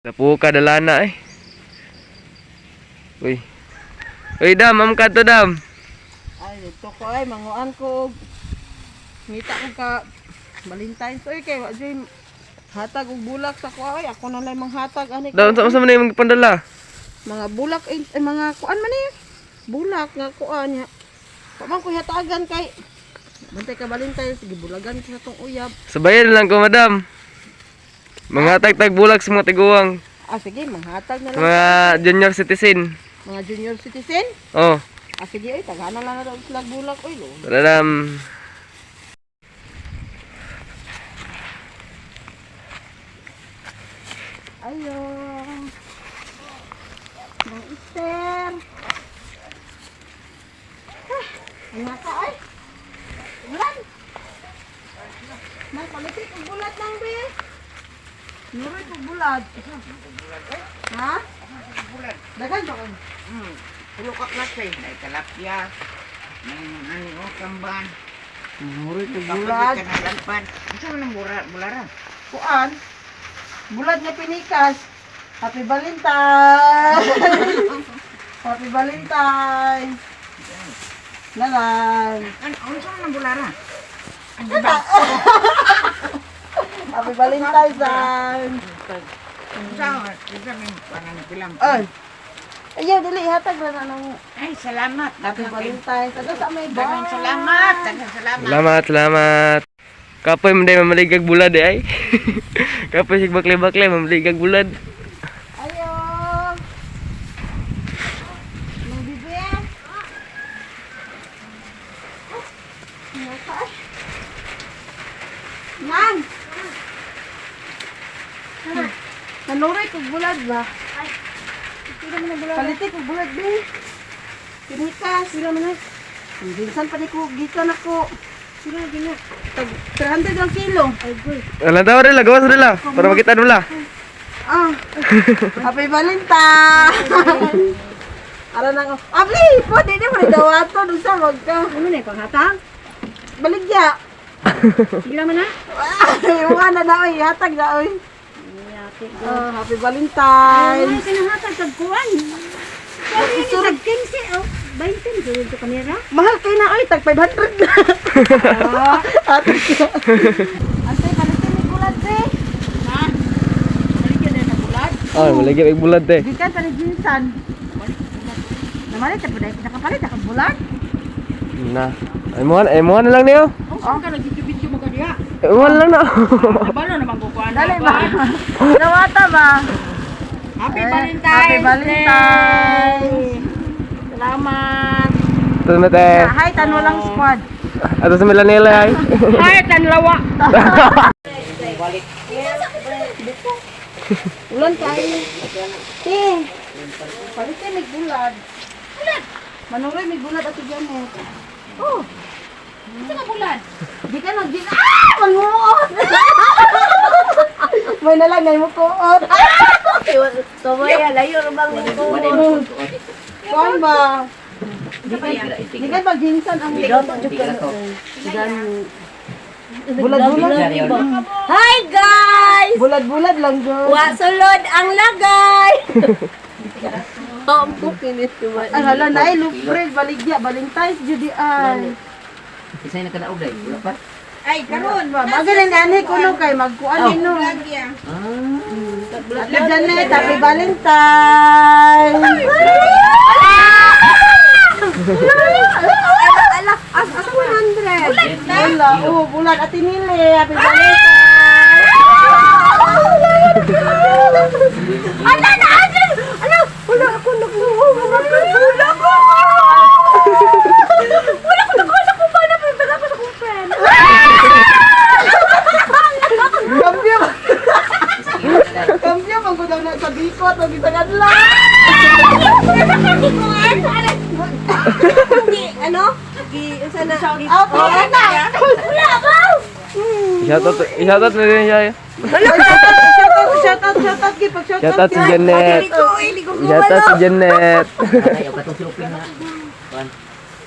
Tapuka dalana eh. Uy. Uy, dam, am ka to, dam. Ay, dito ko ay manguan ko og ngita ko ka Valentine's oy kay wa joy hatag og bulak sa ko ay ako na lang manghatag ani Dam, sa man yung pandala? Mga bulak ay, ay mga kuan man eh. Bulak nga kuan niya. Wa man ko hatagan kay bantay ka Valentine's, sige bulagan ko sa tong uyab. Sabayan lang ko, madam. Mga tagtag bulak sa mga tiguang. Ah, sige, manghatag na lang. Mga junior citizen. Mga junior citizen. Oh, Ah, sige ay tagana lang na daw sila bulak oy lo. Tara, dam. Ayo. Mang Esther. Ah, ang ka ay. Ulan. May palitik og bulat nang be. Nuroy og bulat. Ha? Daghan ba kay? Pulo ka klase, may talapia, may ano, kamban, Nuroy og bulat. Bulat. Ka ng lampan. Unsa man ang bulara? Kuan. Bulat nga pinikas. Happy Valentine. Happy Valentine. Lalay. Ano, unsa man ang bulara? Happy Valentine's Day. Unsa unsa man parang bilang. Ay. Ayaw, dili, hatag na na ng Ay, salamat. Happy Valentine's. Ato sa may ba? Daghang salamat, daghang salamat. Salamat, salamat. Kapoy man day mamaligag bulad eh ay. Kapoy sig bakle-bakle mamaligag bulad. Ayo. Nang bibi. Nasa ay. Nan. Nanuray kog bulad ba? Ay. Palitik kog bulad be. Pinikas. Sila man ay. Minsan pa ni ko gikan ako. Sila gina. Tag 300 ang kilo. Ay, goy. Alam tao rin, gawas rin lang. Para makita nila. Ah. Happy Valentine. Ara nang Abli, pwede na mo dawaton unsa magka. Ano na panghatag? Baligya. Sige man na. Ay, na na oy, hatag na oy. Yati. Oh, happy Valentine. Ay, kinahatag kag kuan. Sorry, tag 15 oh. 20 jud to kamera. Mahal kay na oy, tag 500 na. Hatag ka. Antay palitin ni bulad be. Ha? Baligya na bulat. Oh, maligag bulad eh. Gikan pa ni Jinsan. Namalit pa dai nakapalit akong bulad. Na. Ay mo na lang niyo. Oh, saan ka nag-video mo kaniya? Ay mo na lang na. Kabalo naman ko kuan. Dali ba? Dawata ba? Happy Eh, Valentine's. Happy Valentine's. Salamat. Ito na te. Hi, tanwalang squad. Ato sa Milanela ay. Hi, tanlawa. Ulan kayo. Te. Palitin may bulad. Bulad. Manuroy may bulad at Janet. Oh. Isa ka bulan. Di ka nag Ah! Manguot! May nalang na mo kuot. Tumaya layo ra bang mo. Kuan ba? Di ka pag jinsan ang Bulad-bulad. Hi guys. Bulad-bulad lang girl. Wa sulod ang lagay. Ampo kinit Ay hala na ay lupre baligya Valentine's jud ay. Isay na kanaog day, wala pa. Ay, karon. Magaling ani kuno kay magkuan no. Ah, Ate Janet, happy Valentine! Ala ala as as 100. Wala, oh, bulat. Ate Nili, happy Valentine! Ala na ajin. Ala wala ako nagmuho. Wala ko. Wala ko nakuha sa kumpana pero taga ko sa kong friend. Kambyo! Kambyo, manggudaw na sa bikot, o gisangadla! Hindi, ano? Gi, unsa na? Shout Out, oh, na! Wala ba? I-shoutout na din siya. Shout out, shout out, shout out, gipag shout out. Shoutout si Janet. Hindi ko, hindi ko I-shoutout si Janet. ay og katong silupin na. Kuan,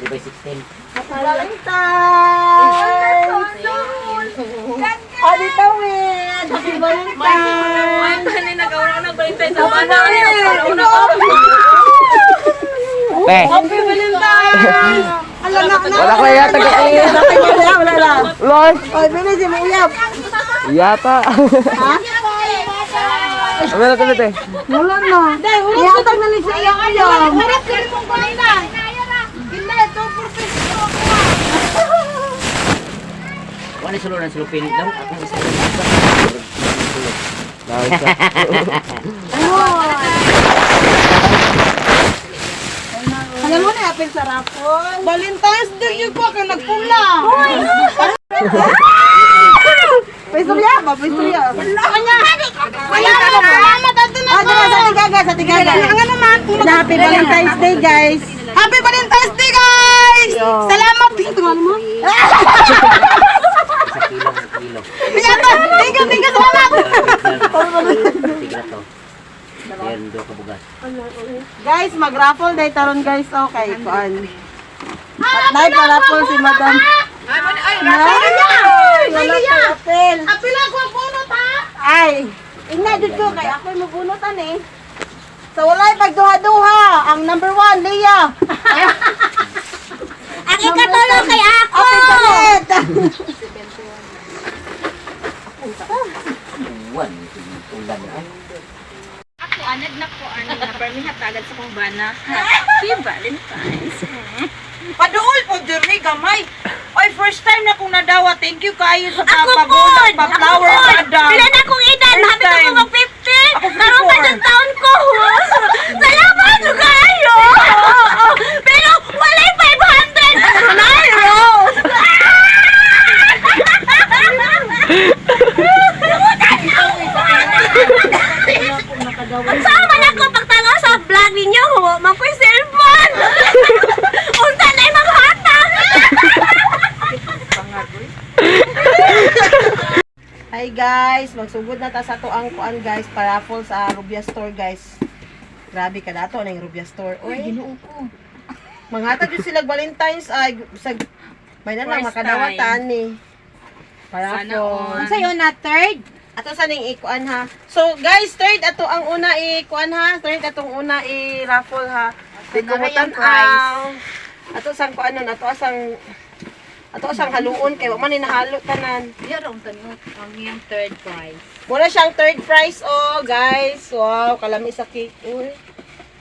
3 by 16. Happy Valentine! Ate Tawid, happy Valentine! Ano nagawa na Valentine's. Sama na. Te. Happy Valentine's! Ala na na. Wala ko yata ka eh. Wala, wala, wala. Lord. Oy, bilis mo uyab. Yata. Ha? Wala ko te. Wala na. Ihatag na ni sa iyang uyab. Harap ka mong kanina. Hindi, 2 Wala sulo na sulo pinit lang. Akong isa. Alam mo na apel sa rapon. Valentine's Day yun ko kay nagpula. Paistorya ba? Paistorya. Wala na. Salamat ato na. Ah, dala sa tigaga, sa tigaga. Nga naman. Happy Valentine's Day, guys. Happy Valentine's Day, guys! Salamat. Ito nga naman. Sa kilo, sa kilo. Thank you, thank you, salamat. Tigra to. Yan, do ka bugas. Guys, mag-raffle day taron guys. Okay, kuan. At nay pa-raffle si Madam. Ay, Ay, wala pa raffle. Apila ko ang bunot, ha? Ay, ingna jud ko kay ako'y mabunutan eh. Sa walay pagduha-duha, ang number 1, Leah. Ang ikatulo kay ako. Ate Janet. Uwan, ulan na. Ako, anad na ko, ano na, permi hatagad sa kong bana. Happy Valentine's. Paduol po diri gamay. Oy, first time na kong nadawa. Thank you kayo sa Ako papagulang, pod! pa-flower, Ako pod! madam. Pila na akong edad, First hapit ako time. mag-50. Ako Karon pa 54. yung taon ko. Salamat kayo! Pero walay 500! Nay, Rose! Sama na ko pagtanaw sa vlog ninyo, huwa man ko'y cellphone! Unta na'y maghatag! Hi guys, magsugod na ta sa to ang kuan guys, paraffle sa Rubia store guys. Grabe ka dato na yung Rubia store. Uy, Ginoo ko. Manghatag jud sila Valentine's ay sa may na lang First makadawatan ni. Sana Paraffle. all. Sa'yo na third. Ato sa ning ikuan ha. So guys, third ato ang una ikuan ha. Third atong una i-raffle ha. Di ko na yung ang ato sang kuan nun, ato asang ato asang haluon kay wa man ni nahalo tanan. Ang iyang third prize. Muna siyang third prize, oh, guys. Wow, kalami sa cake. Uy.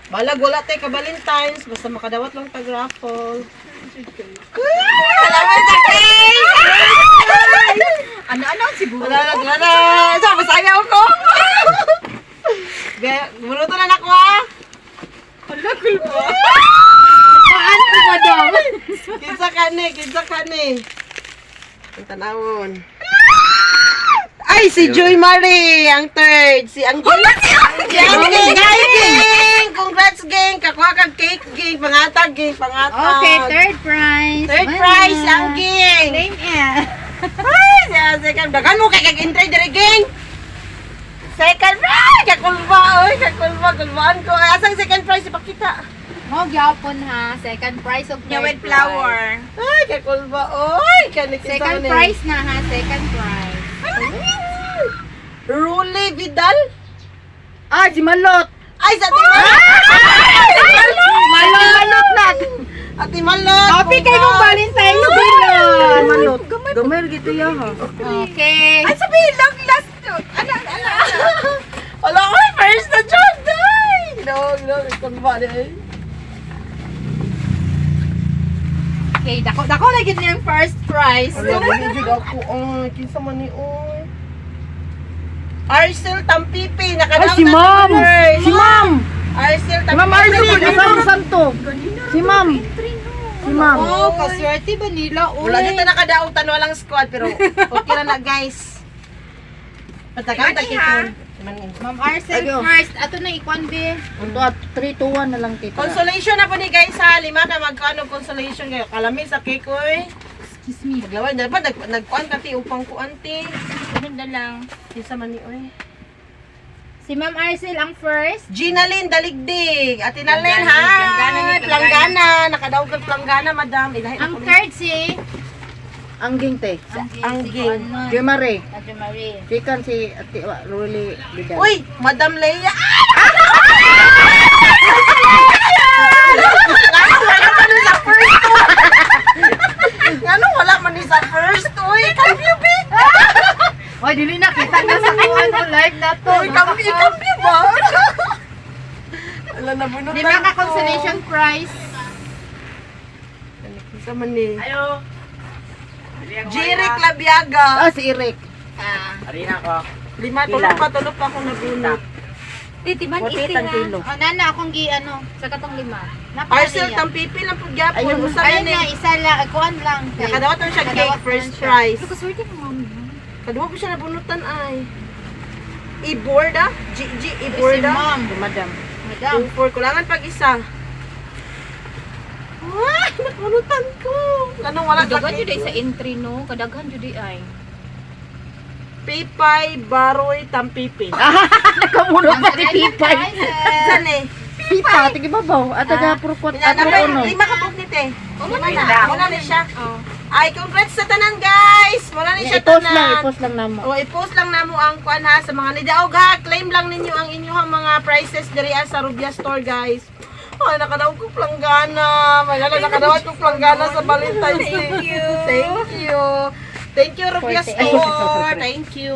Balag, wala tayo ka Valentine's. Basta makadawat lang tag raffle. Kalami sa cake! Ano-ano siguro? Wala na, wala na. Sabi, sayaw ko. Bunuto na nako, ah. Hala, kulba. Paan ko, madam? Kinsa ka ni, kinsa ka ni. Ang tanawon. Ay, si Joy Marie, ang third. Si ang Si ang gang! Congrats, gang! Kakuha kang cake, gang. Pangatag, gang. Pangatag. Okay, third prize. Third prize, ang gang. Name it. Ay, siya, second. Dagan mo kay kag-entry diri, gang. Second prize! Kakulba, oy. Kakulba, kulbaan ko. Ay, asang second prize? Ipakita. Mo gyapon ha, second prize of Nya third with flower. Ay, kakulba, oy. Kanikita Second prize na ha, second prize. Rule Vidal? Ah, si Malot. Ay, sa Ate Malot! Malot. Malot na. Ate Malot! Happy kay mong Valentine's Day Ate Malot. Gamay gitu ya ha. Okay. Ay, sabihin lang last. Ano, ano, ano. Wala ko, first na dyan! Ay! No, no, kulba na eh. Okay, dako dako na gid niyang first prize. Wala, wala jud ako. Ay, kinsa man ni oy. Arcel Tampipi, Ay, nakadawat si Ma'am. na first. Si Ma'am. Arcel Si Tampipi. Ma'am Arcel, asa santo. Si Ma'am. Si Ma'am. Oh, kaswerte ba nila? Uy. Wala dito nakadautan, walang squad, pero okay na na, guys. Patagal, takiton. Ma'am Arcel first. Ato na ikwan be. Unto at 3 to 1 na lang tita. Consolation na po ni guys ha. Lima ka magkano consolation kayo. Kalami sa cake oy. Excuse me. Maglaway na ba nag nagkuan ka ti upang kuan ti. Sunod na lang. Kinsa man ni oy. Si Ma'am Arcel ang first. Gina Lynn Daligdig. Ate Nalyn ha. Planggana ni, Planggana. Nakadaog kag planggana madam. Ilahi na Ang ko ni. third si Angging te. Angging. Jemare. Ate Marie. Chicken si Ate Ruli Vidal. Uy, Madam Leia. Ngano wala man ni sa first two? Ngano wala man ni sa first? Uy, kambyo be. Oy, dili na kita na sa kuan no live na to. Uy, kambyo, kambyo ba? Wala na bunutan Di ba ka consolation prize? Sa man ni? Ayo. Jeric Labiaga. Ah, si Eric. Arina ko. Lima, tulo pa akong nabunot. Titiman isi ha. Oh, nana akong gi ano sa katong lima. Parcel tampipi lang pud gyapon. Ayun. Usa man Ayun ni. na, isa lang, kuan lang. Nakadawat man siya cake Nakadawat man first siya. prize. Pero kaswerte mo, ma'am. Kaduha ko siya nabunutan ay. Iborda? G G Iborda. Si ma'am. Madam. Madam. 2 4 kulangan pag isa. Ay, nabunutan ko. Anong wala sa Kadaghan jud ay sa entry no, kadaghan jud ay. Pipay Baroy Tampipi. Nakamuno pa si Pipay. Saan eh? Pipa, tige babaw. At taga purkot at Napay, uno. lima ka buok ni te. Lima na. Wala na siya. Ay, congrats sa tanan guys. Wala na siya I-post lang, tanan. i-post lang namo. O, i-post lang namo ang kuan ha sa mga nidaog ha. Claim lang ninyo ang inyong mga prices diri ah, sa Rubia store guys. Ay, nakadawat ko planggana. Malala, nakadawat ko planggana sa Valentine's Day. Thank you. Thank you. Thank you, Rubia store. Thank you.